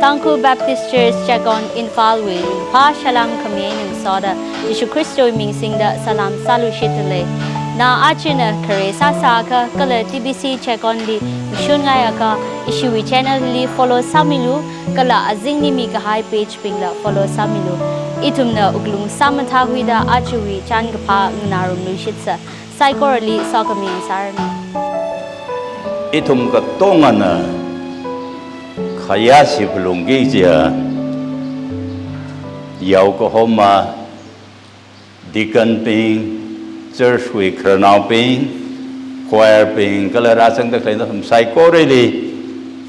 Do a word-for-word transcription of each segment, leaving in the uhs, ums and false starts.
Tangkhul Baptist Church Checkon Imphal wui ringphā salam khami eina ngasoda Jishu Khristawui ming singda salam sāluishitdalei. Na ajana khare sāsāakha kala T B C Checkon li mashun ngaiakha ishiwui channel li follow sāmilu, kala azingli mikahai page bingla follow sāmilu. Ithumna wuklung sāmathākhuida ajawui chānkaphā nganārumluishitsa. Saikorali sokhami sāranu. Ithum katongana khayāshi phalungki kajiya, yao kahoma, deacon bing, church wui khararnaobing, choir bing, kala rāzangda khalei nathum saikorali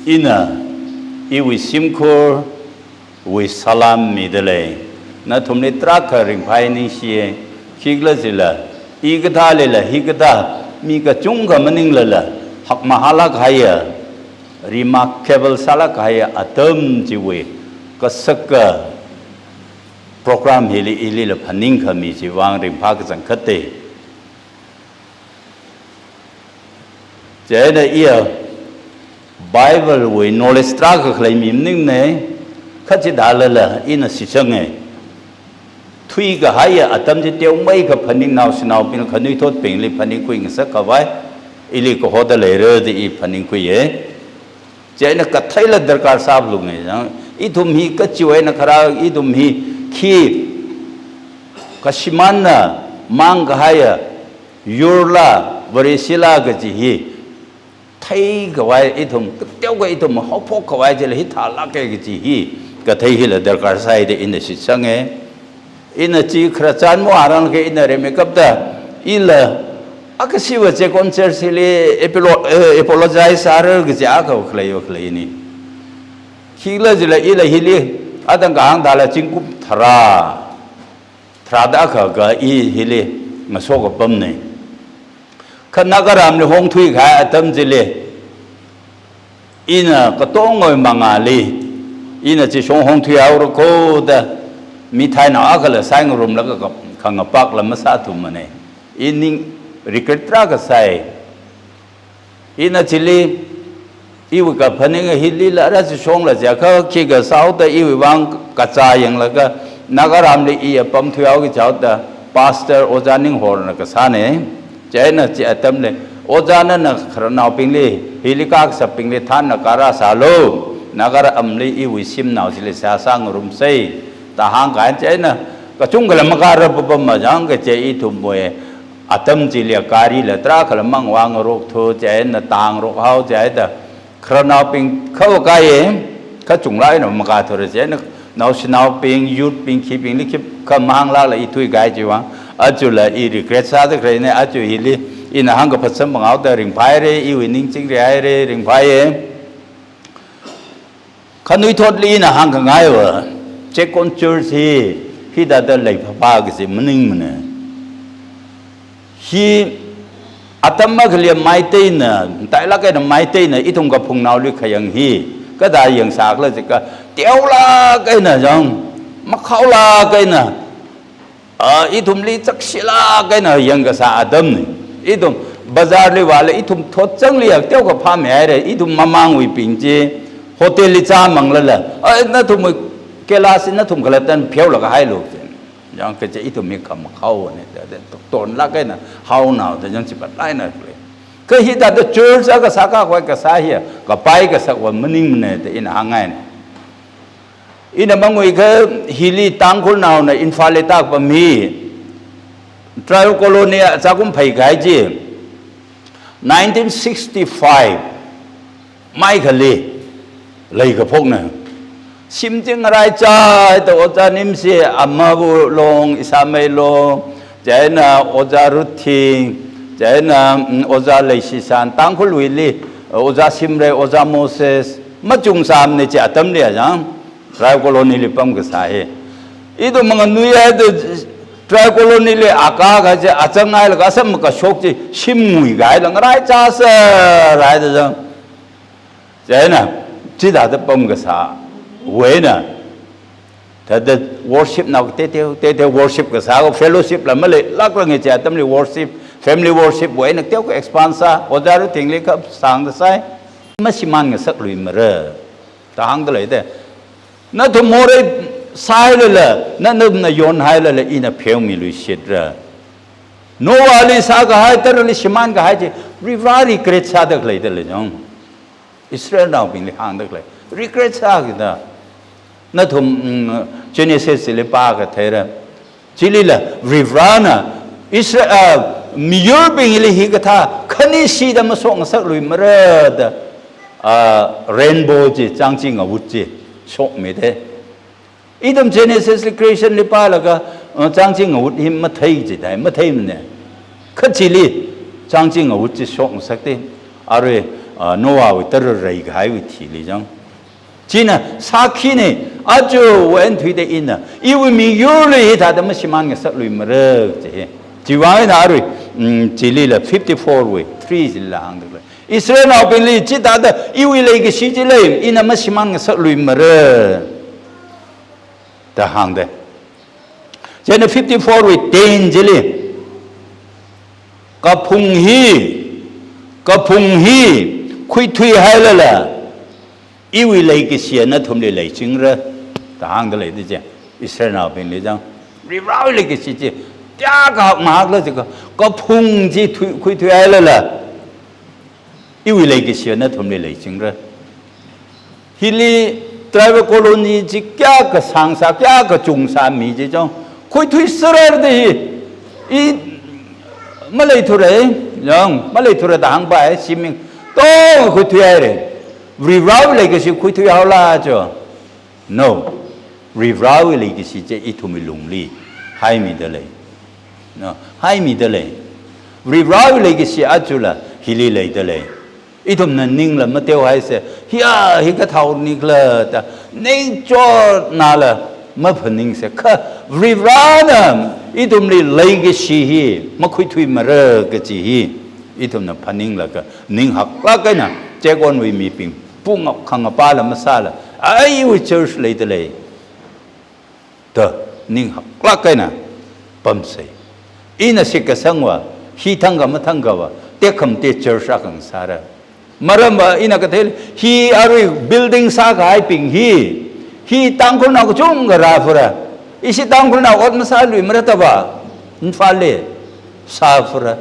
ina iwui shimkhurwui salam midalei. Nathumli tarākha ringphāi ningshiya, khikhalajila, hikathālila, hikathā mi kachungkha maninglala, hakmahālāk kahaiya, remarkable sālāk kahaiya atam chiwui kasaka program hili ilila phaningkhami chiwui vang ringphā kachangkhatta. Chieina iya Bible wui knowledge tarākha khalei mi maningmana, kha chithālala ina shitsanga. Thuikahaiya atam chi teomeikha phaning naoshinaobing khanuithotbingli phaningkhui ngasak khavai, ili kahoda leira da i phaningkhuiya. Chieina katheila darkar sāphalunga, ithum hi kachiwui eina kharā, ithum hi khi kashimānna mang kahaiya yurla, Vareshila kaji hi theikhavai, ithum kateokha ithum haophok khavai chila hithālāka kaji hi kathei hila darkar sāi da ina shitsanga. Ina chi khararchan maharanglaga ina rimeikapta, ila akha siva Checkon Church li apolo-, eh, apologize sāra kaji akha khaleiva khaleina. Khikhalajila ila hili atang kahāng thāla zingkum tharā, tharāda akha kha i hili ngaso kapamna. Kha Nagaramli hongthuikahai atam chili, ina katongawui mangāli, ina chishong hongthuihaora kho da, mi thainao akhala saingarumlaga ka-, khangapakla masāthummana. I ning regret tarākha sāi. Ina chili, iwui kaphaninga hilila ara chishongla jiakha khikha sāhaoda iwui vang kachā yanglaga, Nagaramli i apam thuihao kajihaoda, Pastor Ojā Ninghorna kasāna. Chieina chi atamli, Ojā nana khararnaobingli, hili kakasapbingli thānna karā sālu, Nagaramli iwui shimnao chili seihā sāngarumsa, da hāngkahai. Chieina kachungkhala makāra papam majang kaje ithumwui atam chili garila tarākhala mangvāngarokthu, chieina tāngarokhao, chieina khararnaobing khavakaiya, kachungla eina makāthura, chieina naoshinaobing, youth bing, khibingli khikha mahānglākla i thuikahai chiwui vang, ajala i regret sāda khaleina, aja hili ina hāngkaphat samphanghaoda ringphāhaira, iwui ning chingrihaira, ringphāya. Khanuithotli ina hāngkhangaiva, Checkon Church hi hithāda leiphāphā kaji maningmana. Hi atam akhali Meiteina, matailāk eina Meiteina ithum kaphungnaoli khayang hi kathā yangsākhala jiakha, teolāk eina jang, makhaolāk eina, a, ithumli chakshilāk eina yangkasā atamna. Ithum bazarli vāla ithum thotchangli yak teokha phāmihaira, ithum mamangwuibing chi hotel li chāmanglala, a, nathumwui keila chi nathum khalattana pheolaga hailu. Jang kaje ithum hi khamakhaona da, da, tonlāk eina haonaoda jang chipatlaina khalei. Kha hithāda church akha sākakhuiwui kasā hiya, kapai kasakva maningmana da ina hāngngaina. Ina mangui kha hili Tangkhulnaona Imphal li tākapam hi, Trial Colony a chākum phaikahai chi, nineteen sixty-five maikhali leikaphokna. Shim chi ngaraichāda Ojā Nimshi, amava Long, Ishamei Long, chieina Ojā Ruthing, chieina, mm, Ojā Leishisan, Tangkhulwuili, Ojā Shimrei, Ojā Moses, machungsāmana chi atamli ajang, Trial Colony li pamkasā hi. Ithum manganui haida Trial Colony li akā kaje achang hailaga asam makashok chi shim nguikahai la ngaraichāsā rāhaida jang. Chieina, chithāda pamkasāwui eina, thāda worshipnao tete, tete worship kasā, fellowship la maleilākrange chi atamli worship, family worship wui eina teokha expand sā, Ojā Ruthingli kha sāngda sāi, mashimān ngasakluimara da hāngda leida. Nathum morei sāhailala, na, nathumna yonhailala, ina pheomiluishitra. Noahli sākahai, tarali shimānkahai chi, Varivarā regret sādalei dalei jang. Israelnaobingli hāngdalei. Regret sākida. Nathum, mm, Genesis li pākatheira. Chilila Varivarāna Isra-, ah, miyurbingli hikathā khanishida mashokngasakluimara da, ah, rainbow chi, changchi ngavut chi, shokmide. Ithum Genesis li creation li pālaga, ah, changchi ngavut hi mathei jidai, matheimane. Kha chili, changchi ngavut chi shokngasakte. Arui, ah, Noahwui tara reikahaiwui thili jang. China sākhine, aja eina thuida ina, iwui miyurli hithāda mashimānngasakluimara, chi hi. Chiwui vang eina arui, mm, chilila fifty-four wui, three chilila hāngdalei. Israelnaobingli chithāda iwui leikashi chili, ina mashimānngasakluimara da hāngde. Chieina fifty-four wui ten chili, kaphung hi, kaphung hi khuithuihailala, iwui leikashia nathumli leichingra, da hāngdalei da chi. Israelnaobingli jang. Varivarāwui leikashi chi, tiyakha mahakla jikha, kaphung chi thui, khuithuihailala, iwui leikashia nathumli leichingra. Hili tribal colony chi kayākha sāngsā, kayākha chungsā mi chi jang. Khuithuiserra da hi. I maleithura, jang, maleithura da hāngpai, shimkhur tong khuithuihaira. Varivarāwui leikashi khuithuihaola jo. No. Varivarāwui leikashi chi ithumwui lungli haimidalei. No, haimidalei. Varivarāwui leikashi ajala hili leidalei. Ithumna ningla mateohaisa, hiya, hi kathāo nikhala da, ningchotnala maphaningsa. Kha Varivarāna ithumli leikashi hi makhuithuimara kaji hi ithumna phaninglaga, ning haklāk eina, chekonwui mibing, pungap khangapāla masāla, iwui church leidalei da ning haklāk eina pamsei. Ina shitkasangva, hi thangkha mathangkhava, tekhamate church akha ngasāra. Maramva ina kathei, hi arui building sākahaibing hi, hi Tangkhulnao kachungkha rāfara. Ishi Tangkhulnao ot masāluimara da va, Imphalli sāfara.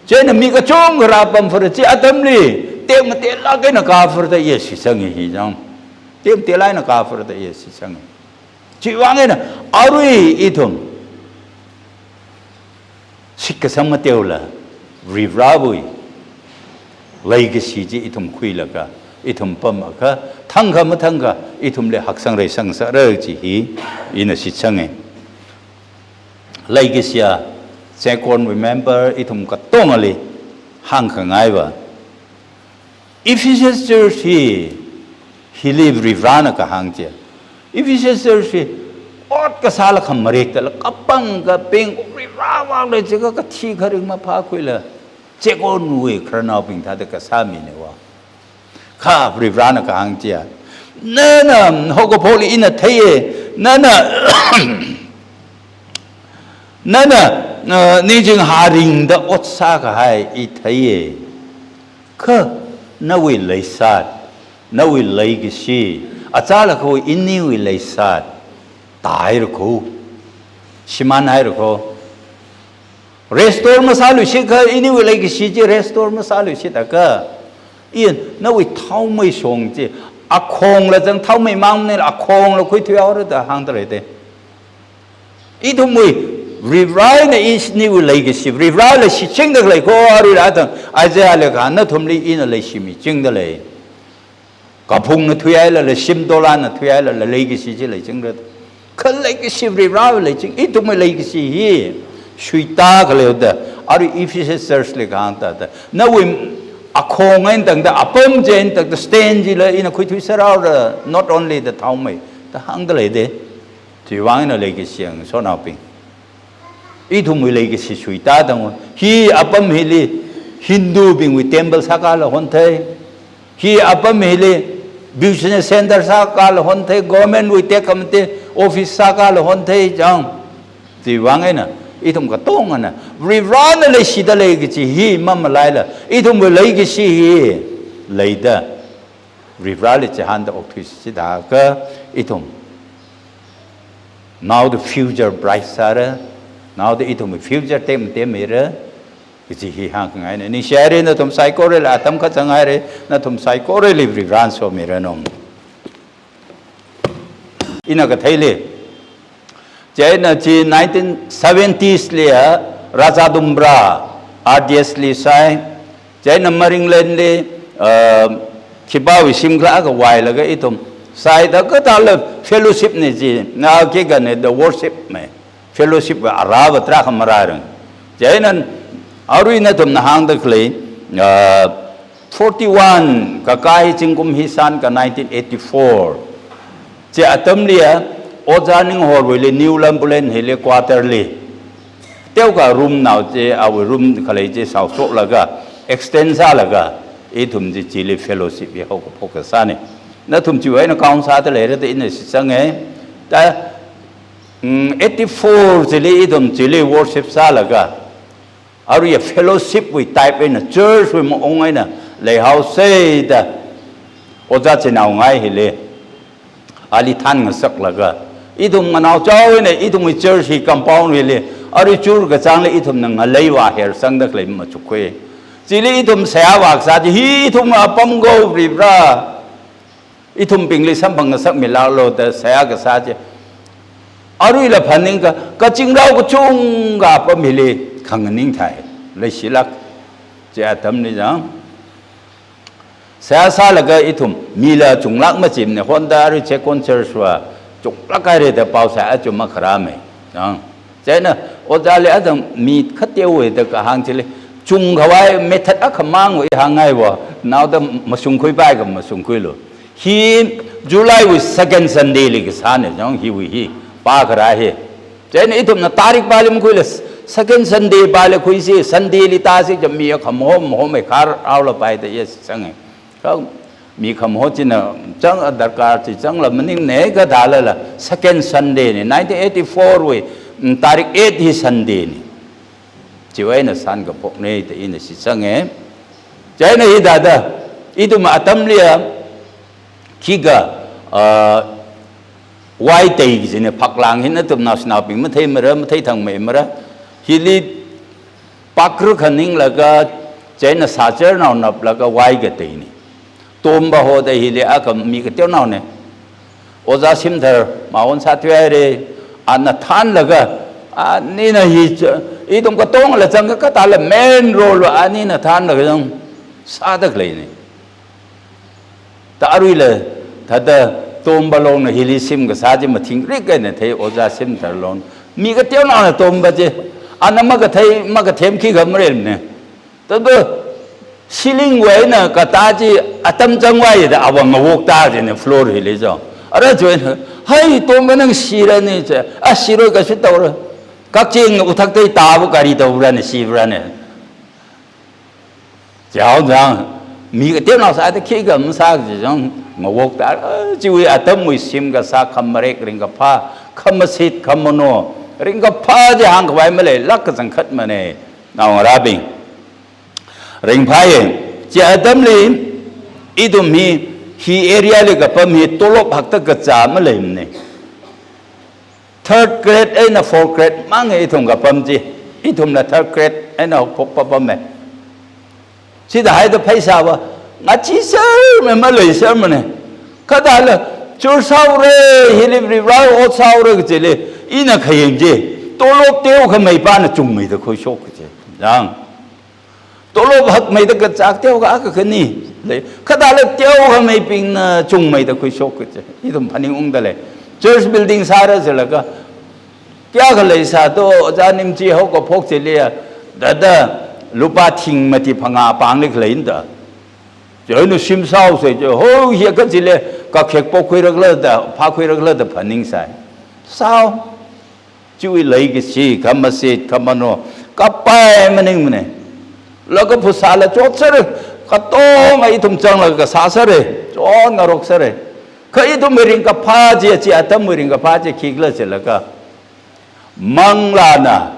Chieina mi kachungkha rāpamfara, chi atamli, tekmateilāk eina kāfara da iya shitsangi hi jang. Tekmateilāk eina kāfara da iya shitsangi. Chiwui vang eina, arui ithum shitkasang mateola, Varivarāwui leikashi chi ithum khuilaga, ithum pamakha, thangkha mathangkha, ithumli haksang reisang sāra chi hi, ina shitsangi. Leikashiya, chekonwui member ithum katongali hāngkhangaiva, Ephesus Church hi, hili Varivarāna kahāng chi. Ephesus Church hi, ot kasāla khamarekdala, kapang kapeng, Varivarā vangla chikha kathi kharing maphākhuila, chekonwui khararnaobing thāda kasā mine va. Kha Varivarāna kahāng chiya, nana, haokaphokli ina theiye, nana, nana, uh, ningching haringda ot sākahai i theiye. Kha nawui leisāt, nawui leikashi, achālakhawui iniwui leisāt, tāhaira kho, shimānhaira kho. Restore masāluishitakha, iniwui leikashi chi restore masāluishitakha, i nawui thaomei shong chi, akhongla zang thaomei mangmanila akhongla khuithuihaora da hāngda leide. Ithumwui, Varivarāna iniwui leikashi, Varivarāla shichinda khalei kho arui rātang, Isaiahli kahāng nathumli ina leishimichingda lei. Kaphungna thuihailala, shim dolanna thuihailala, leikashi chi leichingra. Kha leikashi Varivarāwui leiching, ithumwui leikashi hi shuitā khaleo da, arui Ephesus Church li kahāng thāda, nawui akhong eina tangda, apam chi eina tangda, stand chila ina khuithuiserhaora, not only the thaomei, da hāngda leide. Chiwui vang eina leikashi yang sonaobing, ithumwui leikashi shuitā tangva. Hi apam hili Hindubingwui temple sākala honthei. Hi apam hili business center sākala honthei, government wui tekhamate office sākala honthei jang. Chiwui vang eina, ithum katongana, Varivarāna leishida lei kaji hi mamalaila, ithumwui leikashi hi leida. Varivarali chihānda okthuisi chithākha ithum naoda future bright sāra, naoda ithumwui future temtem mira, kaji hi hāngngaina. Ningshi haira, nathum saikorali atam kachanghaira, nathum saikorali Varivarana somiranu. Ina katheili, chieina chi nineteen seventies li a Rajadumra R D S li sāi, chieina Maringlenli, uh, khipāwui shimkhalaga vālaga ithum sāi, da kathāla fellowship na chi, na khikha na the worship me. Fellowship va arava tarākha marārang. Chieina arui nathumna hāngda khalei, uh, forty-one kakā hi zingkum hi sānkha nineteen eighty-four. Chi atamli a, Ojā Ninghorwuili New Lambulen hili quarter li teokha room nao chi, awui room khalei chi shaoshoklaga, extend sālaga, ithum chi chili fellowship hi haokaphok kasāna. Nathum chiwui eina count sāda leira da ina shitsanga. Da, mm, eighty-four chili ithum chili worship sālaga, arui a fellowship wui type eina, church wui maong eina leihaosa da, Ojā Chinaongai hili ali thānngasaklaga, ithum nganaochao eina ithumwui church hi compound hili, arui chur kachāngli ithumna ngalei vāhersangda khalei machukkhui. Chili ithum seihā vākasā chi, hi ithum apam ko Varivara, ithumbingli samphang ngasakmilāklu da seihā kasā chi. Aruila phaningkha, kazingrao kachungkha apam hili khanganing thai, leishilāk. Chi atamli jang, seihā sālaga ithum mila chunglāk machimana, honda arui Checkon Church va chunglāk haira da pao sāi, aja makharāmei. Jang. Chieina Ojāli ajang mi khateowui da kahāng chili, chungkhavai method akhamangwui hāngngai va, naoda mashungkhuipai kha mashungkhuilu. Hi July wui second Sunday li kasāna, jang, hiwui hi, pā kharā hi. Chieina ithumna tarik pāli makhuila, second Sunday pāli khuisi, Sunday li tāsi, jang mi khamaho maho mei khar aolapai da ya shitsanga. Kha mi khamaho china chang darkar chi changla maningmana, kathālala second Sunday na, nineteen eighty-four wui, mm, tarik eight hi Sunday na. Chiwui eina sānkaphokna da ina shitsanga. Chieina hithāda, ithum atamli a, khikha, ah, vai tei kajina, phaklāng hi nathum naoshinaobing matheimara, matheithangmeimara. Hili pakra khaninglaga, chieina sācharnao naplaga vai kateina. Tomba hoda hili akha mi kateonaona. Ojā Shimthar maon sāthuihaira, ana thānlaga, anina hi cha, ithum katongla zangkha kathāla main role va anina thānlaga jang sāda khaleina. Ta aruila, thāda Tomba Longna hili shim kasā chi mathingrik eina thei, Ojā Shimthar Long. Mi kateonaona Tomba chi, ana makathei, makathem khikha maremna. Thāda ceiling wui eina katā chi atam changvai da awang ngawok tā jina floor hili jo. Ara chiwui eina, "Hai, Tomba nang shirani," cha, "A, shiroi, kashit taora. Kakching uthak tei tāva kari taorana, shivarana." Chao jang, mi kateonao sāda khikha masā chi jang ngawok tā, a, chiwui atamwui shim kasā khamarek ringkaphā, khamashit, khamano, ringkaphā chi hāngkhavai maleilāk kachangkhatmana, naongarābing. Ringphāya, chi atamli, ithum hi, hi area li kapam hi tolop hakda kazā maleimana. Third grade eina fourth grade mang ithum kapam chi. Ithumla third grade eina phok papama. Chithāhaida pheisā va ngacheesermana, maleisermana. Kathāla, chur sāhaora, hili Varivara ot sāhaora kajili, ina khayang chi, tolop teokhamei pana chungmeida khuishok kaji. Jang. Tolop hakmeida kazā teokha akha khani lei. Kathāla teokhameibingna chungmeida khuishok kaji. Ithum phaningungda lei. Church building sāra jilaga, kayākha leisā to, Ojā Nimchi haokaphok chili a, thāda lupā thing mati phangā pāngli khaleina da. Chieina shim sāhaosa chi, ho, hi kachili, kakhek pokhuirakla da, phākhuirakla da phaningsai. Sāhao. Chiwui leikashi, khamashit, khamano, kapai maningmana. Laga phasāla chotsera, katonga ithum zanglaga sāsera, chon ngaroksera. Kha ithumwui ringkaphā chi, chi atamwui ringkaphā chi khikhala jilaga, manglāna,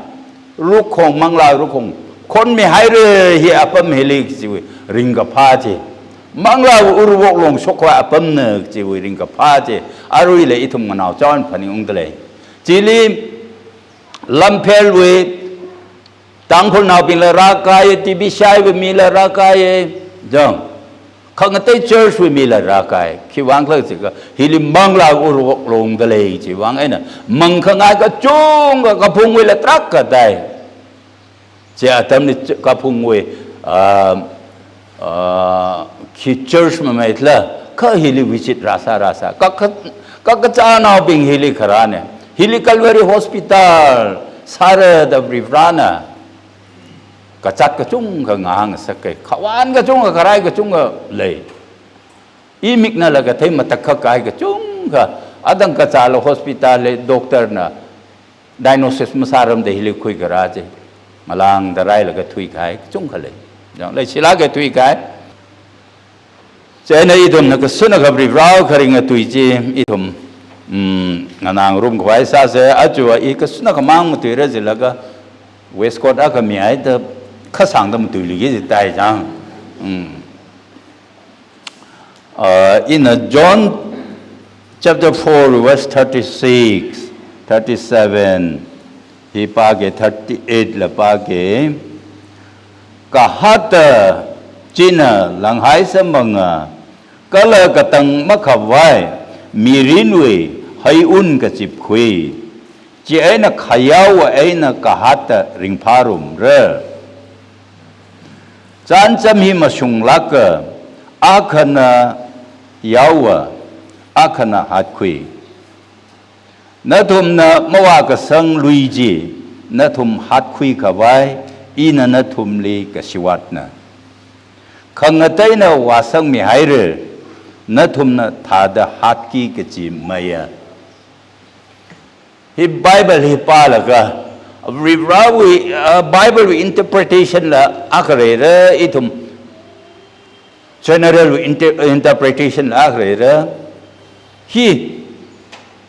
rukhong, manglā rukhong khonmihaira hi apam hili chiwui ringkaphā chi. Manglāwui ur woklong shokkhavai apamna kajiwui ringkaphā chi, aruila ithum nganaochaowan phaningungda lei. Chili lamphelwui Tangkhulnaobingla rākaiya, T B C I wui mila rākaiya, jang. Khangatei church wui mila rākai. Khiwuivang khala jiakha, hili manglāwui ur woklongda lei chiwui vang eina, mangkhangai kachungkha kaphungwuila tarākha dai. Chi atamli ch-, kaphungwui, ah, ah, khi church mamei thla, kha hili visit rāsā rāsā. Kha, kha, kha kachānaobing hili kharāna. Hili Calvary Hospital sāra da Varivarana kazāt kachungkha ngahānsakai. Khawān kachungkha, kharai kachungkha lei. Imiknala kathei matakhak kahai kachungkha. Adang kazāla hospital li doctor na diagnosis masāramda hili khuikharā chi. Ngalāngda railaga thuikahai kachungkha lei. Jang, leishilāka thuikahai. Chieina ithumna kashunakha Varivarāwui kharinga tui chi ithum, mm, nganāngarumkhavai sāsa. Aja i kashunakhamang matuira jilaga waistcoat akha mihaida khasāngda matuiluiki jitai jang. Mm. Uh, in, uh, John chapter four, verse thirty-six, thirty-seven, hi pāki, thirty-eight la pāki. Kahata china langhai samphanga, kala katang makhavai mirinwui heiun kachipkhui. Chieina khayaowa eina kahata ringphārumra. Chānjam hi mashunglāka, akhana yaowa, akhana hatkhui. Nathumna mavākasang lui chi, nathum hatkhuikhavai, ina nathumli kashiwatna. Khangateina vāsangmihaira, nathumna thāda hatki kaji maya. Hi Bible hi pālaga, Varivarāwui, uh, Bible wui interpretation la akha leira, ithum general wui inter-, interpretation la akha leira. Hi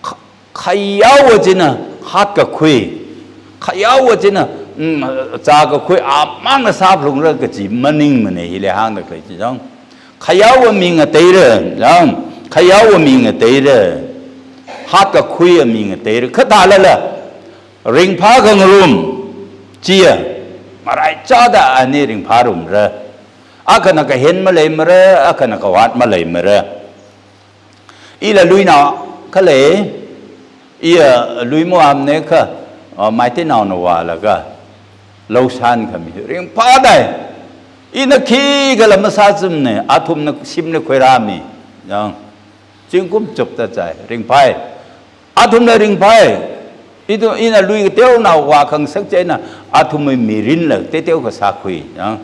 kha-, khayaowa china hatkakhui, khayaowa china, mm, zākakhui amangna sāphalungra kaji maningmana hili hāngda khalei chi jang. Khayaowa mingateira, jang, khayaowa mingateira, hatkakhuiya mingateira. Kha thālala, ringphā khangarum chiya, maraichāda ani ringphārumra. Akhana kahen maleimara, akhana kavāt maleimara. Ila luinao khalei, iya lui mavāmana kha, ah, Meiteinao na vālaga, lou sānkhami, ringphādai. Ina khikhala masāzumna, athumna shimli khuirāmi. Jang, zingkum chupta chai, ringphai. Athumla ringphai. Ithum, ina lui kateonao vākhangasak chieina, athumwui mirinla teoteo kasākhui. Jang.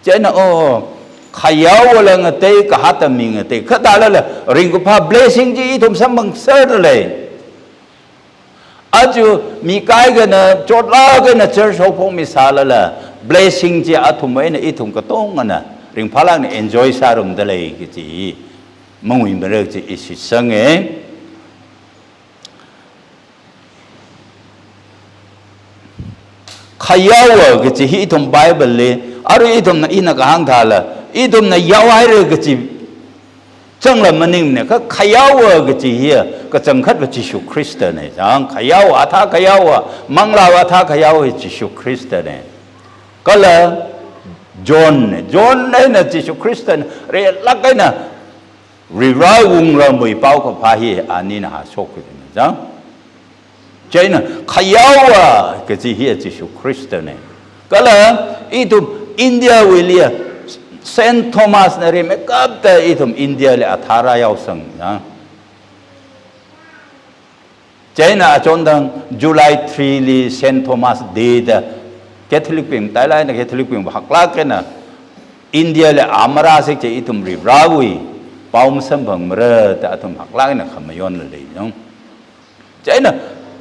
Chieina, oh, khayaowala ngatei, kahata mingatei. Kha thālala, ringkaphā blessing chi ithum samphangserda lei. Aja mi kaikhana, chotlāk eina church haophokmi sālala, blessing chi athum eina ithum katongana ringphālāk eina enjoy sārumda lei kaji hi manguimara kaji i shitsanga. Khayaowa kaji hi ithum Bible li, arui ithumna ina kahāng thāla, ithumna yaohaira kaji changla maningmana, kha khayaowa kaji hiya kachangkhatva Jishu Khristana. Jang, khayaowa, athā khayaowa, manglāwui athā khayaowa Jishu Khristana. Kala John na, John eina Jishu Khristana relāk eina Varivarāwui wungramwui paokaphā hi anina hāshok kajina jang. Chieina khayaowa kaji hi Jishu Khristana. Kala ithum India wuiliya Saint Thomas na rimeikapta ithum India li athā rāyaosang jang. Chieina achondang July three li Saint Thomas Day da Catholic bing, matailāk eina Catholic bing haklāk eina India li amarāsik chi ithum Varivarāwui pao masamphangmara da athum haklāk eina khamayonla lei jang. Chieina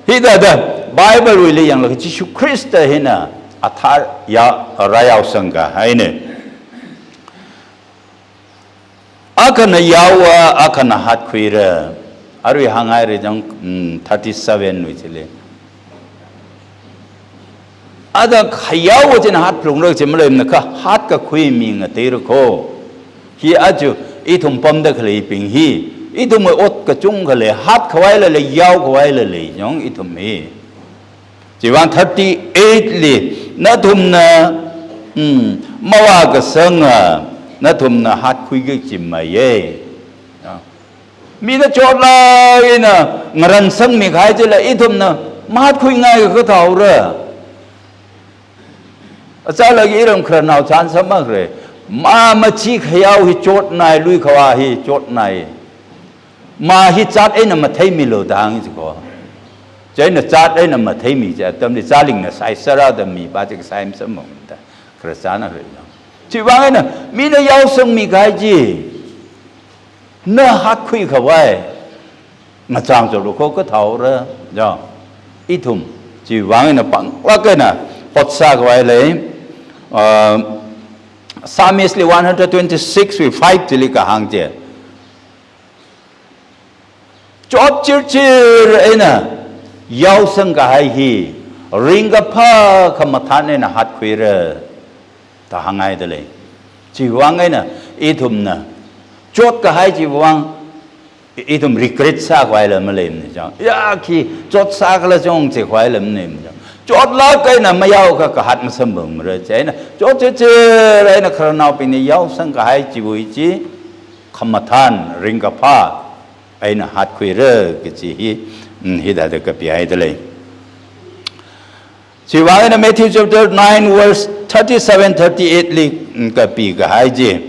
hithāda Bible wuili yanglaga Jishu Khrista hina athā ya rāyaosang kahaina. Akhana yaowa, akhana hatkhuira. Arui hānghaira jang, mm, thirty-seven wui chili. Ada khayaowa china hatphalungra kaji maleimana, kha hatkakhui mingateira kho. Hi aja ithum pamda khaleibing hi, ithumwui ot kachungkha lei, hatkhavai la lei, yaokhavai la lei, yong ithum hi. Chiwuivang thirty-eight li, nathumna, mm, mavākasanga, nathumna hatkhuiki kachi maye. Ya. Mina chotlāk eina ngaransangmi kahai chila ithumna mahatkhuingai kathāora. Achālakha iram khararnao chānsam makre. Mā machee khayao hi chotnai, lui khavā hi chotnai. Mā hi chat eina matheimilu da hānga chiko. Chieina chat eina matheimi chi atamli chalingna saisāra da mipā chi kasai masamphangmana da. Khararchan na khararnao. Chiwuivang eina mina yaosangmi kahai chi, na hatkhui khavai ngachang chotlu kho kathāora, ya. Ithum chiwuivang eina panglāk eina ot sākhavai lei. Uh, Psalmist li one hundred twenty-six wui five chili kahāng chi, chotchirchir eina yaosang kahai hi ringkaphā khamathān eina hatkhuira da hānghaida lei. Chiwuivang eina ithumna chot kahai chiwuivang ithum regret sākhavai la maleimana chang. Ya khi chot sākhala chong chikhavai la maleimana chang. Chotlāk eina mayaokha kahat masamphangmara chieina chotchirchir eina khararnaobingna yaosang kahai chiwui chi khamathān ringkaphā eina hatkhuira kachi hi, mm, hithāda kapihaida lei. Chiwuivang eina Matthew chapter nine verse thirty-seven, thirty-eight li, mm, kapi kahai chi,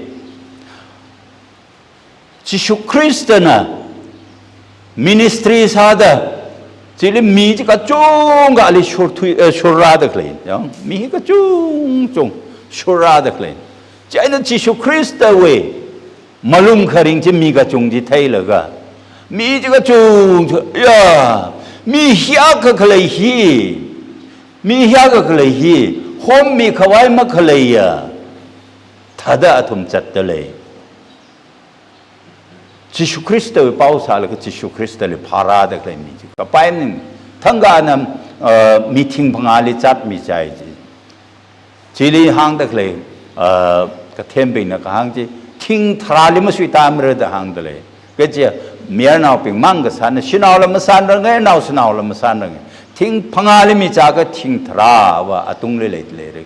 Jishu Khristana ministry sāda, chili mi chi kachungkha ali shurthui, eh, shurrāda khalei, ya, mi kachungchung shurrāda khalei. Chieina Jishu Khristawui malung kharing chi mi kachung chi theilaga, mi chi kachung, ya, mi hiyākha khalei hi, mi hiyākha khalei hi hommi khavai makhaleiya thāda athum zatda lei. Jishu Khristawui pao sālaga Jishu Khristali phārāda khalei mi chi kapai maning. Thangkha ana, uh, mi thing phangāli zatmi chai chi. Chili hāngda khalei, uh, kathembingna kahāng chi, thing tharāli masuitāmara da hāngda lei. Kaje mayarnaobing mang kasāna, shanao la masānranga, nao shanao la masānranga. Thing phangāli mizākha thing tharāva atungli leida leira.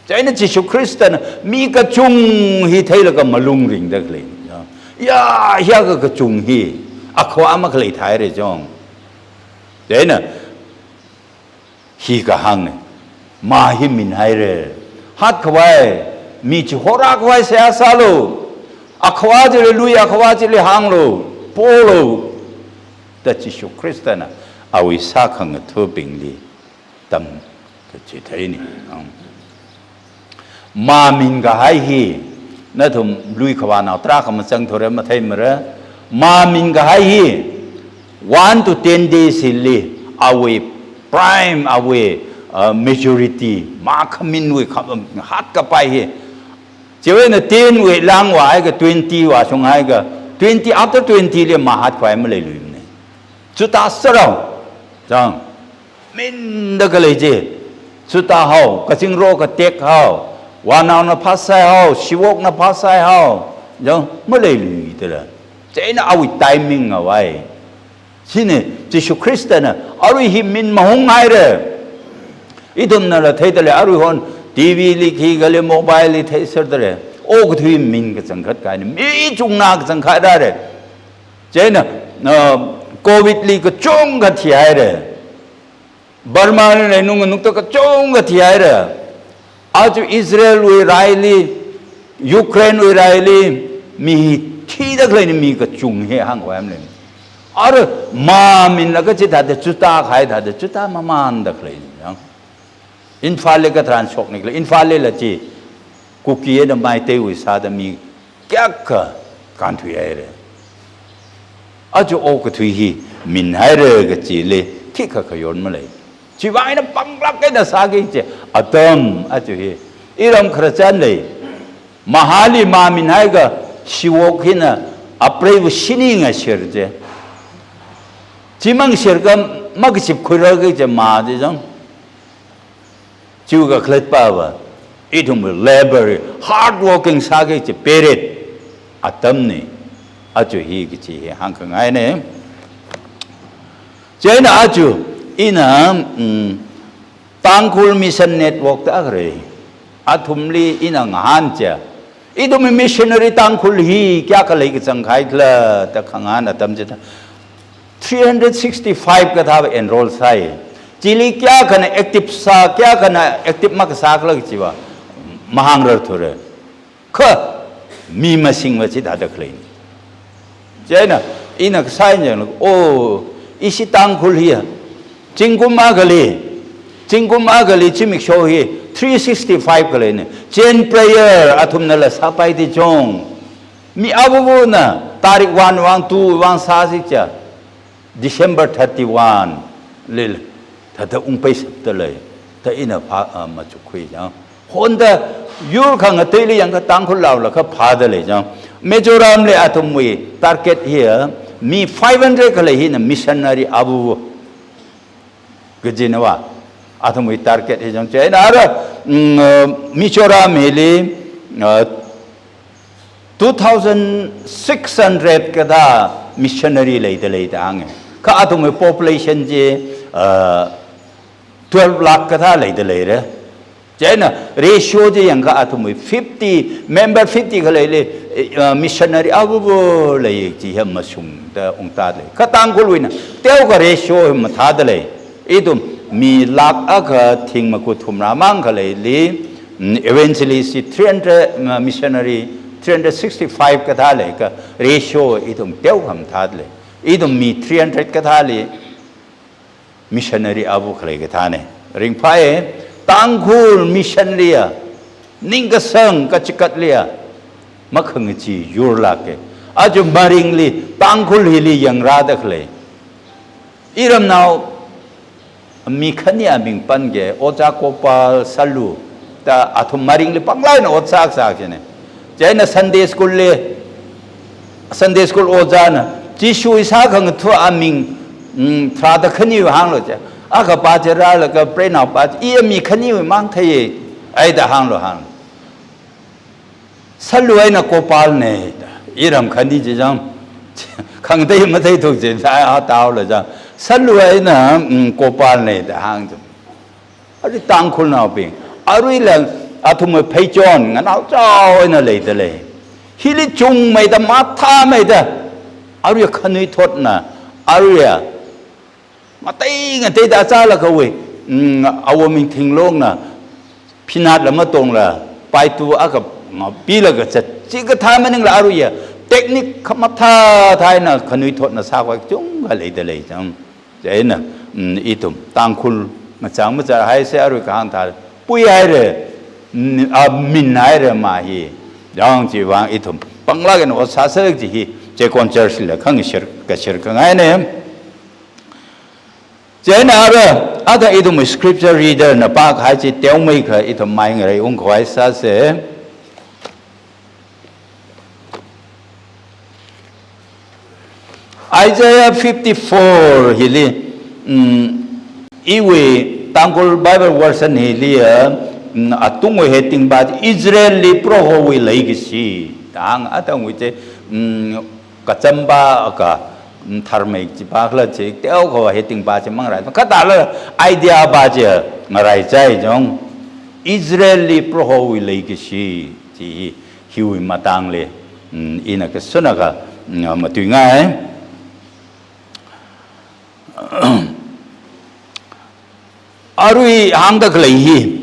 Chieina Jishu Khristana mi kachung hi theilaga malung ringda khalei. Ya, ya, hiyākha kachung hi akhavā makhalei thāhaira chong. Chieina hi kahāngna, mā hi minhaira. Hatkhavai, mi chi horākhavai seihā sālu. Akhavā chili lui, akhavā chili hānglu, polu, da Jishu Khristana awui sākhangathabingli tamkachithei ni. Ang. Mā min kahai hi, nathum lui khavānao tarākha mazangthura matheimara. Mā min kahai hi, one to ten days hili, awui prime, awui, uh, majority, mā khaminwui kha-, hatkapai hi. Chiwui eina ten wui lāngvāhaiakha twenty vāshunghaiakha, twenty, after twenty li mā hatkhavai maleiluimana. Chuta sārao, chang, minda khalei chi, chuta hao, kazingro katek hao, vānaona phāsai hao, shivokna phāsai hao, chang, maleiluida lei. Chieina awui timing ngavai. Chieina Jishu Khristana arui hi min mahunghaira. Ithumnala theida lei, aruihon T V li, khikhali, mobile li theiserda lei. Okathui min kachangkhat kahaina, mi chungna kachangkhat rāra. Chieina, uh, covid li kachungkha thihaira. Burma li leinung nukta kachungkha thihaira. Aja Israel wui raili, Ukraine wui raili, mi hi thida khaleina mi kachung hi hāngkhavai malei. Ara mā minlaga chithāda chuta kahai thāda chuta mamānda khaleina. Imphal li katharan shokni khalei, Imphal lila chi Kuki eina Meiteiwui sāda mi kayākha kānthuihaira. Aja okathui hi minhaira kachili khikha khayon malei. Chiwuivang eina panglāk eina sāki kachi atam aja hi. Iram khararchan lei. Mahāli mā minhaiakha shivok hina apreiva shini ngashir chi. Chimang shirkha makachip khuirarki kachi mā chi chang. Chiwui kakhalatpava, ithumwui labor, hard working sāki kachi period. atamna, aja hi kachi hi hāngkhangaina. Chieina aja ina, mm, Tangkhul Mission Network da khalei athumli ina ngahān chiakha, ithumwui missionary Tangkhul hi kayākha leikazang khala da khangahān atam chida, three hundred sixty-five kathāva enroll sāi. Chili kayākhana active sā, kayākhana active makasā khala kachiva mahāngrarthura. Kha mi masingva chithāda khaleina. Chieina ina kasā eina yanglaga, oh, ishi Tangkhul hiya zingkum akhali, zingkum akhali zimiksho hi three sixty-five khaleina. Chain prayer athumnala sāpai ti chong. Mi avavana tarik one vang, two vang sāsi chiakha, December thirty-one lila thāda ungpaishapda lei, da ina phā, ah, machukkhui chang. Honda yur khangateili yangakha Tangkhul laola kha phāda lei chang. Mizoramli athumwui target hiya mi five hundred khalei hina missionary avava kajinava athumwui target hi chang. Chieina ara, mm, uh, Mizoram hili, uh, two thousand six hundred kathā missionary leida lei da hānga. Kha athumwui population chi, uh, twelve lakh kathā leida leira. Chieina ratio chi yangakha athumwui fifty, member fifty khaleili, eh, uh, missionary avava lei chi hi mashungda ungtā lei. Kha Tangkhulwuina teokha ratio hi mathāda lei. Ithum mi lakh akha thing maku thumrā mang khaleili, mm, evangelist three hundred, mm, missionary three hundred sixty-five kathā lei, kha ratio ithum teokha mathāda lei. Ithum mi three hundred kathāli missionary avava khalei kathāna. Ringphāya, Tangkhul missionary a ningkasang kachikatli a makhangachee yurlāka. Aja maringli Tangkhul hili yangrāda khalei iramnao mi khani aming pange, Ojā Gopal Salu da athum maringli panglāk eina ot sāsā kajina. Chieina Sunday school li, Sunday school ojāna Jishuwui sākhangatha aming, mm, tharāda khaniwui hānglu chiakha, akhapa chi rālaga preinaopa chi, iya mi khaniwui mang theiya, ai da hānglu hāng. Salu eina Gopalna da, iram khani chi chang, khangatei matheithuk chi, a, a taola chang. Salu eina, mm, Gopalna da hāng chang. Arui Tangkhulnaobing, aruila athumwui pheichon nganaochao eina leida lei. Hili chungmeida, mathāmeida, aruiya khanuithotna, aruiya ngatei ngateida achālakhawui, mm, awo ming Thinglongna, phinatla matongla, paitu akha ngapilaga zat, chikathā maningla aruiya technique khamathā thā eina khanuithotna sākhavai kachungkha leida lei chang. Chieina, mm, ithum Tangkhul machang machar haisa, arui kahāng thāda pui haira, mm, a, min haira ma hi. Yang chiwui vang ithum panglāk eina ot sāsa chi hi, Checkon Church la khangashir, kashir khangaina. Chieina ara, ada ithum scripture reader na pākahai chi teomeikha ithum mai ngareiungkhavai sāsa. Isaiah fifty-four hili, mm, iwui Tangkhul Bible version hili ya, mm, atungwui heading pa Israelli Prohowui leikashi da hāng, atungwui chi, mm, kachamba ka, mm, tharmei chipa khala chi, teokha heading pa chi mangarai. Kha thāla idea pa chi ngarai chai chang, Israelli Prohowui leikashi chi hi, hiwui matangli, mm, ina kashunakha, mm, matuingai. Arui hāngda khalei hi,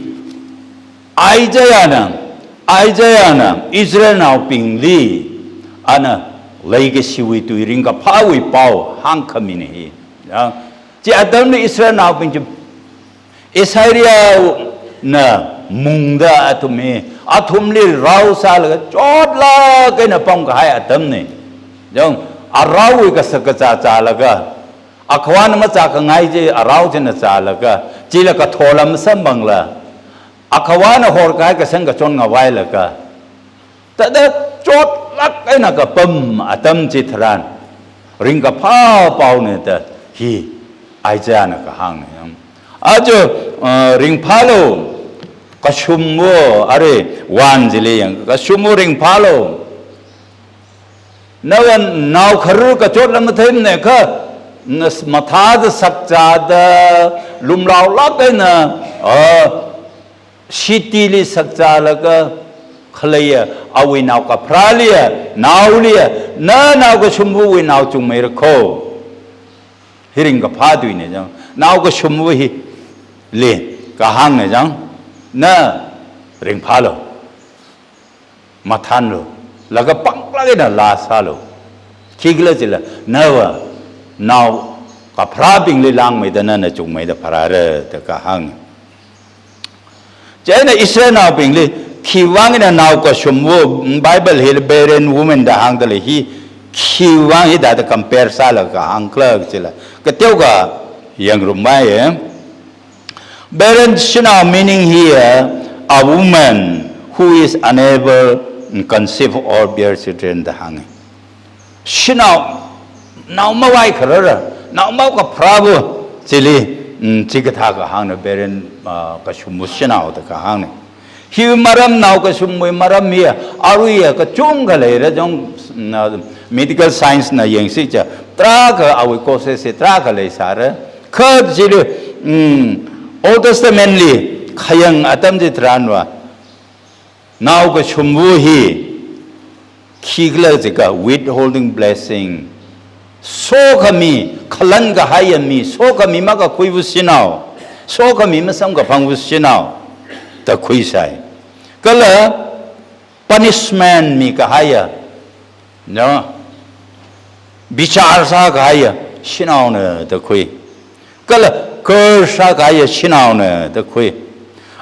Isaiahna, Isaiahna Israelnaobingli ana leikashiwui tui ringkaphāwui pao hāngkhamina hi. Ya, chi atamli Israelnaobing chi Assyriana mungda athum hi, athumli rao sālaga chotlāk eina pamkahai atamna. Yang, araowui kashak kazā zālaga, akhavana mazākhangai chi arao china zālaga, chila kathor lam samphangla, akhavana horkahai kasang kachon ngavailaga, thāda chotlāk eina kapam atam chitharan, ringkaphā paona da hi Isaiahna kahāngna. Aja, uh, ringphālu, kashumwo, arui one chili yang, kashumwo ringphālu. Nava nao kharar kachotla matheimana kha, nas mathāda sakchāda, lumraolāk eina, ah, city li sakchālaga khaleiya, awui nao kapharāliya, naoliya, na nao kashumvawui nao chungmeira kho. Hi ringkaphā tuina chang, nao kashumva hili kahāngna chang, na ringphālu, mathānlu, laga panglāk eina laa sālu. Khikhala jila, nava nao kapharābingli langmeida nana chungmeida pharāra da kahāng. Chieina Israelnaobingli khiwui vang eina nao kashumva, Bible hili barren woman da hāngda lei hi, khiwui vang hithāda compare sālaga hāngkhala jila, kateokha yangrumvai ye. Barren shanao meaning here, a woman who is unable to conceive or bear children da hānga. Shanao, nao mavai kharara, nao makapharāva chili, mm, chikathā kahāngna barren, ah, kashumva shanao da kahāngna. Hi maram, nao kashumvawui maram hi, aruiya kachungkha leira chang, mm, medical science na yangsi chiakha, tarākha awui causes hi tarākha leisāra. Kha chili, mm, Old Testament li khayang atam chitharanva, nao kashumva hi khikhala jiakha withholding blessing. Sokhami, khalan kahaiya mi, sokhami makakhuiva shanao, sokhami masamkaphangva shanao da khuisai. Kala punishment mikahaiya, no? Bichar sākahaiya shanaona da khui. Kala curse sākahaiya shanaona da khui.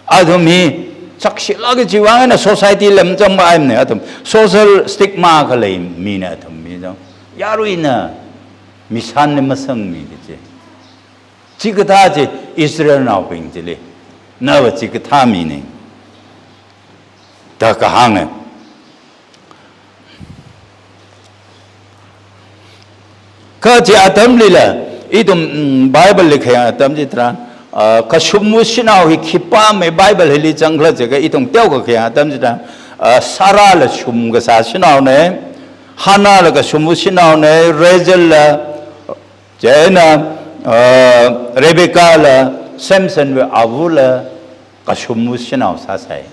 Athum hi chakshilāk kaji vang eina society lam chang maimana, athum social stigma khalei mina athum hi chang. Yaruina mishanli masangmi kaji. Chikathā chi Israelnaobing chili, nava chikathā mina da kahāngna. Kha chi atamlila, ithum, mm, Bible li khayang atam chitharan, ah, kashumva shanao hi khipāmei Bible hili changkhala jiakha ithum teokha khayang atam chitharan, ah, Sarahla shum kasā shanaona, Hannahla kashumva shanaona, Rachelli, chieina, ah, Rebeccaala, Samsonwui avali kashumva shanao sāsai.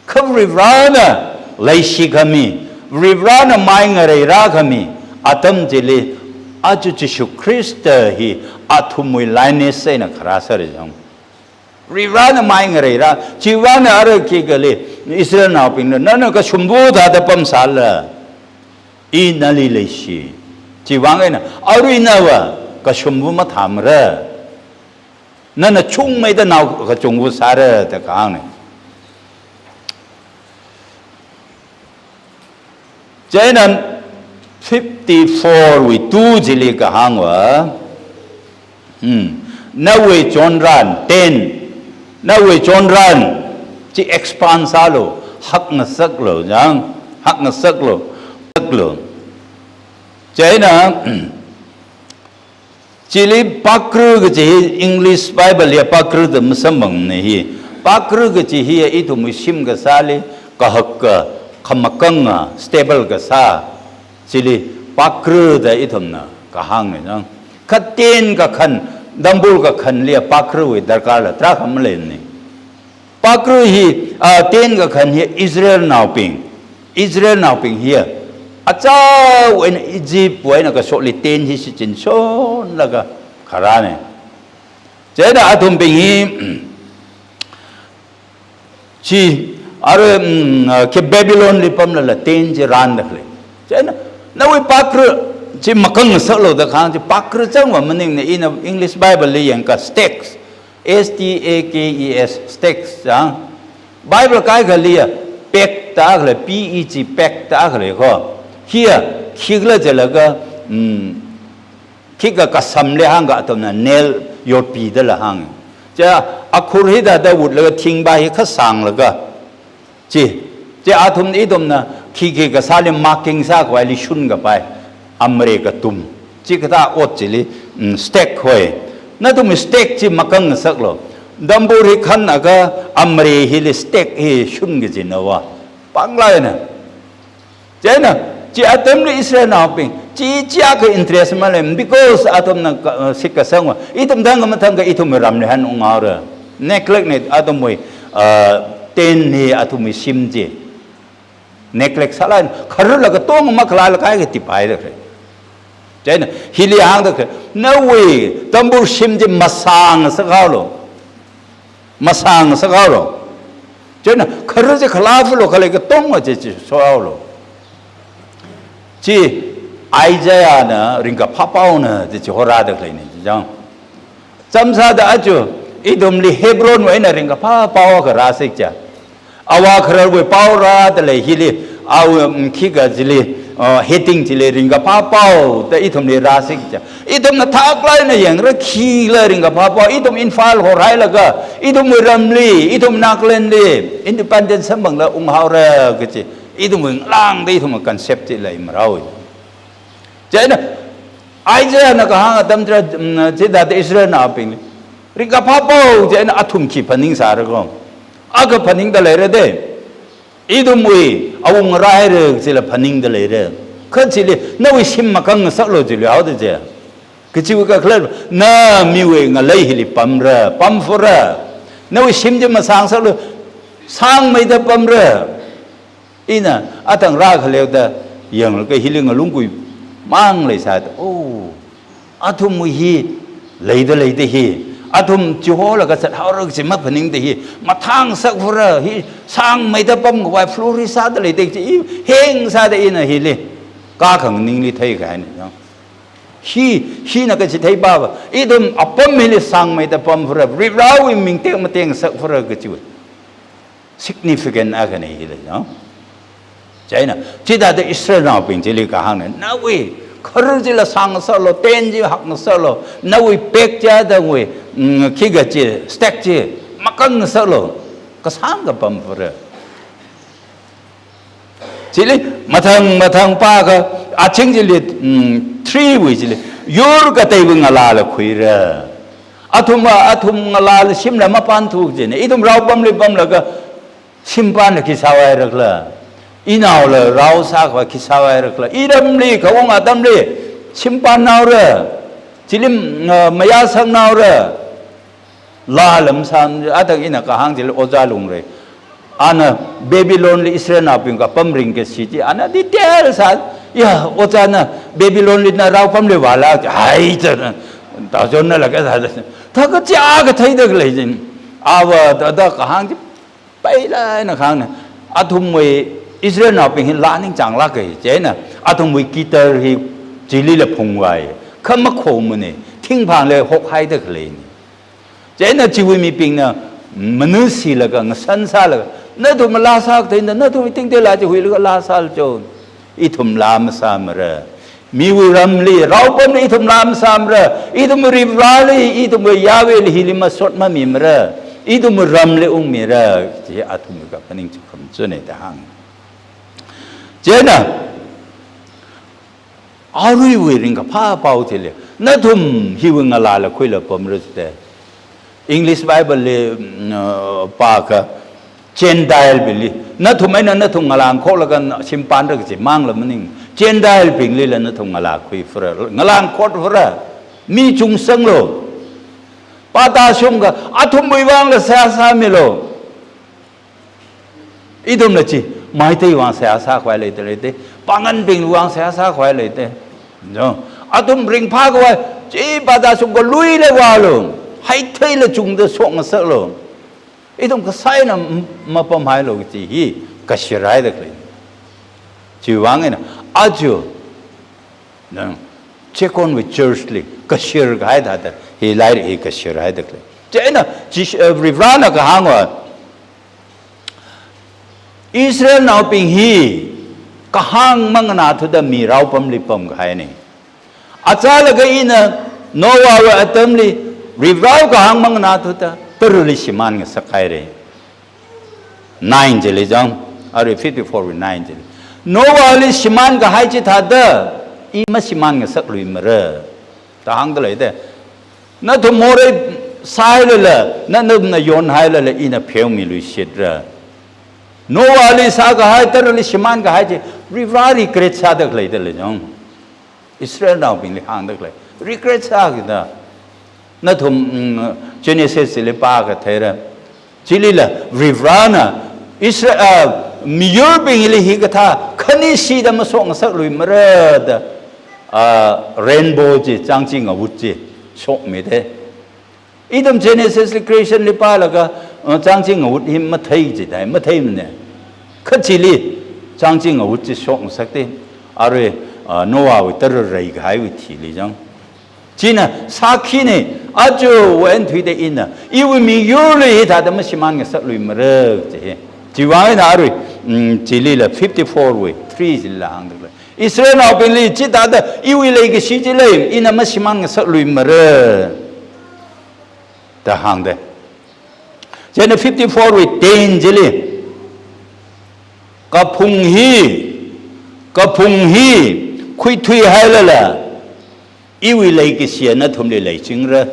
Kha Varivarana leishikhami, Varivarana mai ngarei rākhami atam chili, aja Jishu Khrista hi athumwui lineage eina kharā sāra chang. Varivarana mai ngarei rā, chiwui vangna ara khikhala, Israelnaobingna, nana kashumva thāda pamsālala, I nali leishi. Chiwui vang eina, arui nava kashumva mathāmara. Nana chungmeida nao kachungva sāra da kahāngna. Chieina fifty-four wui two chili kahāngva, hmm, nawui chonran, tent, nawui chonran chi expand sālu, hakngasaklu, chang, hakngasaklu, saklu. Chieina, chili pakra kaji hi English Bible li pakra da masamphangmana hi. Pakra kaji hi ithumwui shim kasāli kahaka, khamakanga, stable kasā chili pakra da ithumna kahāngna chang. Kha tent kakhan, dambur kakhanli pakrawui darkarla tarākha maleimana. Pakra hi, ah, tent kakhan hi Israelnaobing, Israelnaobing hi, achāwui eina Egyptwui eina kashokli tent hi shichinshonlaga kharāna. Chieina athumbing hi, chi, arui, mm, ah, khi Babylon li pamlala tent chi rānda khalei. Chieina, nawui pakra chi makangngasaklu da kahāng chi pakra changva maningmana, ina English Bible li yangakha stakes. S T A K E S, stakes chang. Bible kaikhaliya, peg da khalei, P E G, peg da khalei kho. Hiya, khikhala jilaga, mm, khikha kasamli hāngkha athumna nail yotpidala hāng. Cha, akhur hithāda vutlaga thingba hi khasanglaga. Chi, chi athum ithumna khikhi kasāli marking sākhavai li shunkapai, amre katum. Chikathā ot chili, mm, stake hoi. Nathum stake chi makangngasaklu. Dambur hi khanakha amre hili stake hi shun kajina va. Panglāk eina. Chieina, Chi atamli Israelnaobing, chi chiakha interest malei, because athumna ka, uh, shitkasangva, ithum thangkha mathangkha ithumwui ramli hanunghaora. Neglect na athumwui, uh, tent hi athumwui shim chi. Neglect sālala, khararla katonga makhalala kaikha tiphaida khalei. Chieina, hili hāngda khalei, nawui tambur shim chi masang sākhaolu. Masang sākhaolu. Chieina, kharar chi khalāphalu khalei katonga chi chi shohaolu. Chi Isaiahna ringkaphā paona chi chi horāda khaleina chi chang. Chāmsāda aja, ithumli Hebronwui eina ringkaphā pao akha rāsi kaja. Āva khararwui pao rāda lei hili, āva, mm, khikha chili, uh, heading chili ringkaphā pao da ithumli rāsi kaja. Ithumna thaklāk eina yangra khila ringkaphā pao, ithum Imphal horhailaga, ithumwui ramli, ithum Nagalandli, independent samphangla unghaora kaji, ithumwui ngalāngda ithumwui concept chi lei marao. Chieina, Isaiahna kahāng atam chila, mm, chithāda Israelnaobingli ringkaphā pao, chieina athum khi phaningsāra ko. Akha phaningda leira de. Ithumwui awunga rāhaira chila phaningda leira. Kha chili, nawui shim makang ngasaklu chili haoda je. Kachiwui kakhalat, na miwui ngalei hili pamra, pamphura. Nawui shim chi masang sālu, sangmeida pamra. Ina, athang rākhaleoda, yanglaga hili ngalung kuimang leisāda. Oh, athumwui hi, leida leida hi. Athum chiholaga zathaora kaji maphaningda hi. Mathang sāphura hi, sangmeida pamkhavai flourish sāda leida chi, i hengsāda ina hili. Kakhanganingli theikahaina, no? Hi, hina kachi theipava. Ithum apam hili sangmeida pamphura. Varivarawui ming tekmatei ngasakphura kachiwui significant akhana hili, no? Chieina, chithāda Israelnaobing chili kahāngna, nawui kharar chila sāngasaklu, tent chi hakngasaklu, nawui pek chi athangwui, mm, khikha chi, stake chi, makang ngasaklu, kasāngkha pamphura. Chili, mathang, mathang pākha, aching chili, mm, three wui chili, yur kateiwui ngalāla khuira. Athumva, athum ngalāla shimla mapanthu kajina. Ithum rao pamli pamlaga, shimpānla khi sāvairakhala. Inaola rao sākhavai khi sāvairakhala. Iramli, khaung atamli, shimpānnaora. Chili, uh, mayāsangnaora. Laa lam sān, athang ina kahāng chili ojā Lungrei. Ana Babylonli Israelnaobing kapam ringkashi chi, ana detail sā, ya, ojāna Babylonli na rao pamli vāla, hai, chana, ta jonna laga sā, ta kachi akha theida khalei jin. Āva, ta, ta kahāng chi, paila ina kahāngna. Athumwui Israelnaobing hi laa ningchānglāka, chieina, athumwui guitar hi chilila phungvai. Kha makhomana, thingphangla hokhaida khaleina. Chieina chiwui mibingna manasilaga, ngasan sālaga, nathum laa sākathei na, nathum tingtei laa chi huilaga laa sālu cho. Ithum laa masāmara. Miwui ramli, rao pamli ithum laa masāmara. Ithum Varivarali, ithum Yahwehli hili masot mamimara. Ithum ramli ungmira. Chi athum kaphaning chi khamchuna da hāng. Chieina, aruiwui ringkaphā pao chili, nathum hiwui ngalāla khuila pamra jite. English Bible li, mm, uh, pākha, Gentile bingli, nathum eina nathum ngalāngkhoklaga shimpānra kaji mangla maning. Gentile binglila nathum ngalā khuiphura, ngalāngkhotphura. Mi chungsanglu. Pāda shungkha, athumwui vangla seihā sāmilu. Ithumla chi, Meitei vang seihā sākhavai leida leite, pānganbing vang seihā sākhavai leite. No. Athum ringphākhavai, chi pāda shungkha luila vālu, haitheila chungda shokngasaklu. Ithum kasā eina m-, mapamhailu chi hi, kashirhaida khalei. Chiwui vang eina, aja, no, Checkon wui church li, kashir kahai thāda, hi lairik hi kashirhaida khalei. Chieina, Jisu, eh, Varivarana kahāngva, Israelnaobing hi kahāng manganāthuda mi rao pamli pamkahaina. Achālakha ina Noahwui atamli Varivara kahāng manganāthuda tarali shimān ngasakhaira. Nine chili chang, arui fifty-four wui nine chili. Noahli shimānkahai chithāda, i mashimān ngasakluimara. Da hāngda leite. Nathum morei sāhailala, na, nathumna yonhailala, ina pheomiluishitra. Noahli sākahai, tarali shimānkahai chi, Varivara regret sāda khalei da lei jang. Israelnaobingli hāngda khalei. Regret sākida. Nathum, mm, Genesis li pākha theira. Chilila Varivarana Israel, ah, miyurbingli hikathā, khani shida mashokngasakluimara da, ah, rainbow chi, changchi ngavut chi, shokmida. Ithum Genesis li creation li pālaga, uh, changchi ngavut hi mathei jidai, matheimana. Kha chili, changchi ngavut chi shokngasakta, arui, uh, Noahwui tara reikahaiwui thili jang. China sākhina, aja wen thuida ina, iwui miyurli hithāda mashimānngasakluimara chi hi. Chiwui vang eina arui, mm, chilila fifty-four wui, three chilila hāngda lei. Israelnaobingli chithāda iwui leikashi chi lei, ina mashimānngasakluimara da hāngda. Chieina fifty-four wui ten chili, kaphung hi, kaphung hi khuithuihailala, iwui leikashi nathumli leichingra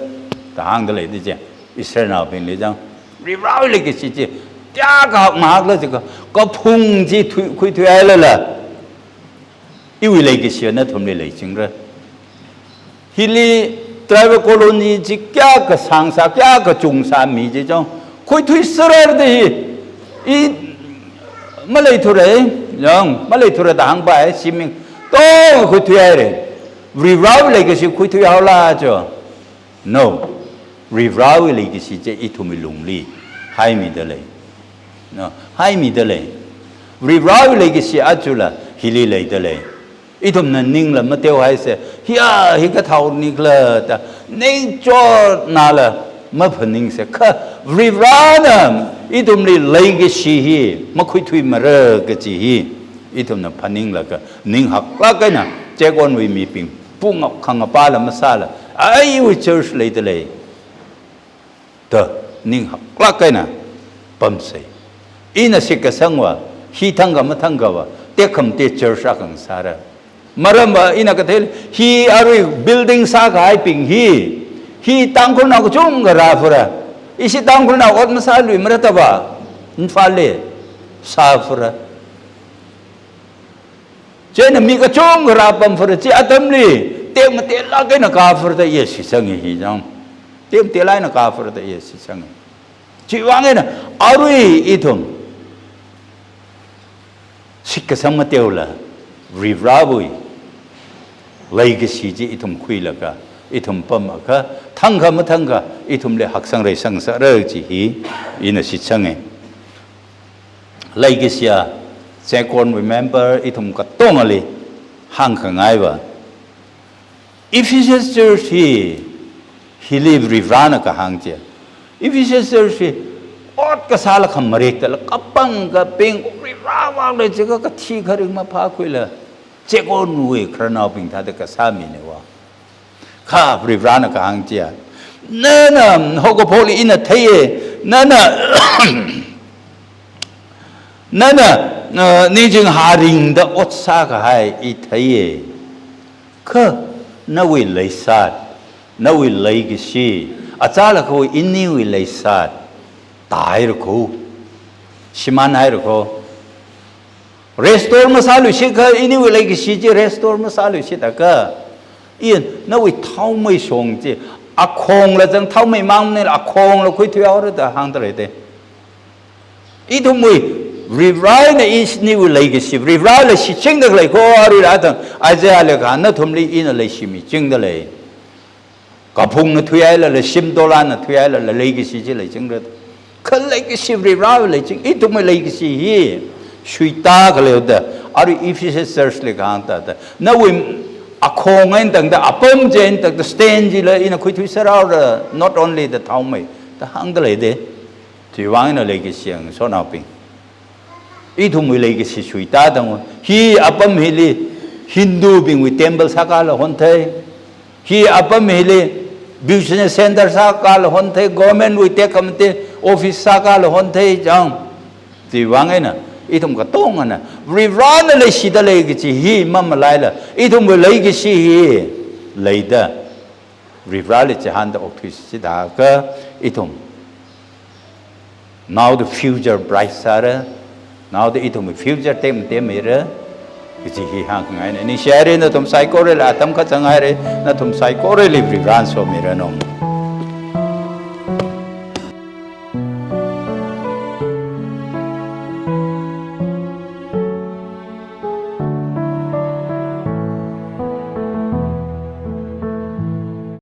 da hāngda lei da chi. Israelnaobingli jang. Varivarawui leikashi chi, kayākha mahakla jiakha, kaphung chi thui, khuithuihailala, iwui leikashi nathumli leichingra. Hili tribal colony chi kayākha sāngsā, kayākha chungsā mi chi jang, khuithuiserra da hi, i maleithura, jang, maleithura da hāngpai, shiming, to khuithuihaira. Varivarawui leikashi khuithuihaola jo. No. Varivarawui leikashi chi ithumwui lungli haimida lei. No, haimida lei. Varivarawui leikashi ajala hili leida lei. Ithumna ningla mateo haisa, hiya, hikathā nikhala da, ningchotnala maphaningsa. Kha Varivarana ithumli leikashi hi makhuithuimara kachi hi ithumna phaninglaga, ning haklāk eina, Chekonwui mibing, pungap khangapāla masāla, iwui church leida lei da ning haklāk eina pamsa. Ina shitkasangva, hi thangkha mathangkhava, tekhamatei church akha ngasāra. Maramva ina kathei, hi arui building sākahaibing hi, hi Tangkhulnao kachungkha rāfara. Ishi Tangkhulnao ot masāluimara da va, Imphalli sāfara. Chieina mi kachungkha rāpamfara, chi atamli tekmateilāk eina kāfara da iya shitsanga hi jang. Tekmateilāk eina kāfara da iya shitsanga. Chiwui vang eina arui ithum shitkasang mateola, Varivarawui leikashi chi ithum khuilaga, ithum pamakha, thangkha mathangkha ithumli haksang reisang sāra chi hi ina shitsanga. Leikashiya, Chekonwui member ithum katongali hāngkhangaiva, Ephesus Church hi, hili Varivarana kahāng chiya. Ephesus Church hi, ot kasāla khamarek dala, kapang kapeng, Varivara vang lei chiakha kathi kharing maphākhuila, Chekonwui khararnaobing thāda kasā mina va. Kha Varivarana kahāng chiya, nana, haokaphokli ina theiya, nana, nana, uh, ningching haringda ot sākahai i theiya. Kha nawui leisāt, nawui leikashi, achālakhawui iniwui leisāt tāhaira kho, shimānhaira kho. Restore masāluishit kha, iniwui leikashi chi restore masāluishit akha, i nawui thaomei shong chi, akhongla jang thaomei mang maningla akhongla khuithuihaora da hāngda leida. Ithumwui, Varivarana iniwui leikashi, Varivarala shichinda khalei kho, aruila athang, Isaiahli kahāng, nathumli ina leishimichingda lei. Kaphungna thuihailala, shimtolāna thuihailala, leikashi chi leichingra. Kha leikashi Varivara leiching, ithumwui leikashi hi shuitā khaleo da, arui Ephesus Church li kahāng thāda, nawui akhong eina tangda, apam chi eina tangda, stand chila ina khuithuiserhaora, not only the thaomei, da hāngda leida. Chiwui vang eina leikashi yang sonaobing, ithumwui leikashi shuitā tang. Hi apam hili Hindubingwui temple sākāla honthei. Hi apam hili business center sākāla honthei, government wui tekhamatei office sākāla honthei jang. Chiwui vang eina ithum katongana Varivarana leishida lei kachi hi mamalaila, ithumwui leikashi hi leida, Varivarali chihānda okthuisi chithākha ithum, now the future bright sāra, Naoda ithumwui future tem tem mira, kaji hi hāngngaina. Ningshihaira nathum saikorali atam kazang haira, nathum saikorali Varivarana somiranu.